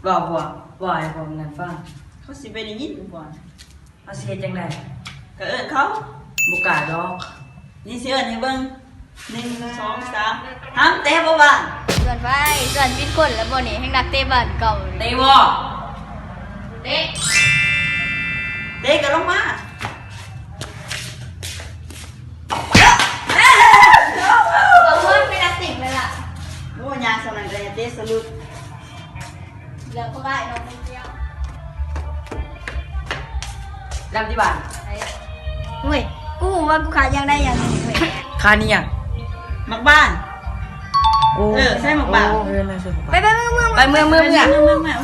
ເວົ້າພວກ ເວົ້າໃຫ້ພວກນັ້ນຟັງ. ເຂົາຊິໄປໄດ້ຍິນບໍ່? ເຮົາຊິເຮັດຈັ່ງໃດ? ກໍເອີ້ນເຂົາ. ບໍ່ກ້າດອກ. ນີ້ຊິເອີ້ນໃຫ້ເບິ່ງ. ໜຶ່ງ ສອງ ສາມ. ຫ້າມເຕະບໍ່ບານ. ສ່ວນໄປ ສ່ວນເປັນຄົນລະບໍ່ນີ້ ແຮ່ງນັກເຕະບານເກົ່າ. ເຕະບໍ່? ເຕະ. ເຕະກໍລົງມາ. ບາງຄົນເປັນນັກເຕະແລ້ວລະ. ໂອ້ ຍ່າງສ່ຳນັ້ນກໍເຕະສະຫຼຸດ. ເລື່ອງຂອງອ້າຍນ້ອງຄົນດຽວ. ດຳທີ່ບ້ານ. ເວີຍ ກູຮູ້ວ່າກູຂາດຢ່າງໃດຢ່າງໜຶ່ງເວີຍ. ຂາດອີ່ຫຍັງ? ໝາກບານ. ໂອ້ ເອີ ໃສ່ໝາກບານ. ໂອ້ ເອີ ໃສ່ໝາກບານ. ໄປ ໄປ ເມືອ ເມືອ ໄປ ເມືອ ເມືອ ເມືອ.